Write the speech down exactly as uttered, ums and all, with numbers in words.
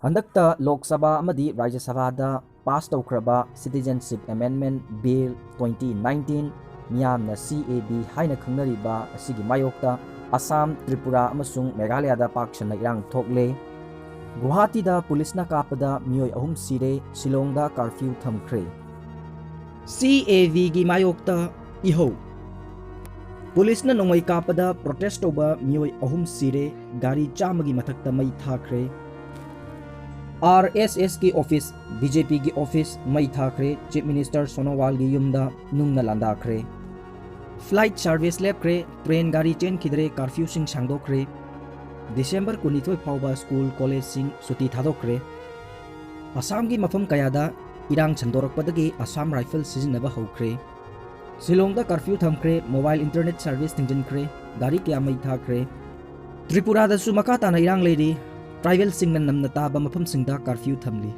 ꯍꯟꯗꯛꯇ ꯂꯣꯛ ꯁꯚꯥ ꯑꯃꯗꯤ ꯔꯥꯖ꯭ꯌ ꯁꯚꯥꯗ ꯄꯥꯁ ꯇꯧꯈ꯭ꯔꯕ Citizenship Amendment Bill twenty nineteen, ꯃꯤꯌꯥꯝꯅ C A B ꯍꯥꯏꯅ ꯈꯪꯅꯔꯤꯕ ꯑꯁꯤꯒꯤ ꯃꯥꯌꯣꯛꯇ ꯑꯁꯥꯝ, ꯇ꯭ꯔꯤꯄꯨꯔꯥ ꯑꯃꯁꯨꯡ ꯃꯦꯘꯥꯂꯌꯥꯗ ꯄꯥꯛ ꯁꯟꯅ ꯏꯔꯥꯡ ꯊꯣꯛꯂꯦ꯫ ꯒꯨꯋꯥꯍꯥꯇꯤꯗ ꯄꯨꯂꯤꯁꯅ ꯀꯥꯞꯄꯗ ꯃꯤꯑꯣꯏ ꯑꯍꯨꯝ ꯁꯤꯔꯦ, ꯁꯤꯂꯣꯡꯗ curfew ꯊꯝꯈ꯭ꯔꯦ꯫ C A B ꯒꯤ ꯃꯥꯌꯣꯛꯇ ꯏꯍꯧ꯫ ꯄꯨꯂꯤꯁꯅ ꯅꯣꯡꯃꯩ ꯀꯥꯞꯄꯗ protest ꯇꯧꯕ ꯃꯤꯑꯣꯏ ꯑꯍꯨꯝ ꯁꯤꯔꯦ, ꯒꯥꯔꯤ ꯆꯥꯝꯃꯒꯤ ꯃꯊꯛꯇ ꯃꯩ ꯊꯥꯈ꯭ꯔꯦ꯫ R S S ꯀꯤ office, B J P ꯒꯤ office ꯃꯩ ꯊꯥꯈ꯭ꯔꯦ, Chief Minister ꯁꯣꯅꯣꯋꯥꯜꯒꯤ ꯌꯨꯝꯗ ꯅꯨꯡꯅ ꯂꯥꯟꯗꯥꯈ꯭ꯔꯦ꯫ Flight service ꯂꯦꯞꯈ꯭ꯔꯦ, train ꯒꯥꯔꯤ ꯆꯦꯟꯈꯤꯗ꯭ꯔꯦ, curfewꯁꯤꯡ ꯁꯥꯡꯗꯣꯛꯈ꯭ꯔꯦ꯫ December ꯀꯨꯟꯅꯤꯊꯣꯏ ꯐꯥꯎꯕ school, collegeꯁꯤꯡ ꯁꯨꯇꯤ ꯊꯥꯗꯣꯛꯈ꯭ꯔꯦ꯫ ꯑꯁꯥꯝꯒꯤ ꯃꯐꯝ ꯀꯌꯥꯗ ꯏꯔꯥꯡ ꯁꯟꯗꯣꯔꯛꯄꯗꯒꯤ Assam Rifle ꯁꯤꯖꯤꯟꯅꯕ ꯍꯧꯈ꯭ꯔꯦ꯫ ꯁꯤꯂꯣꯡꯗ curfew ꯊꯝꯈ꯭ꯔꯦ, mobile internet service ꯊꯤꯡꯖꯤꯟꯈ꯭ꯔꯦ, ꯒꯥꯔꯤ ꯀꯌꯥ ꯃꯩ ꯊꯥꯈ꯭ꯔꯦ꯫ ꯇ꯭ꯔꯤꯄꯨꯔꯥꯗꯁꯨ ꯃꯈꯥ ꯇꯥꯅ ꯏꯔꯥꯡ ꯂꯩꯔꯤ꯫ Tribalꯁꯤꯡꯅ ꯅꯝꯅ ꯇꯥꯕ ꯃꯐꯝꯁꯤꯡꯗ curfew ꯊꯝꯂꯤ꯫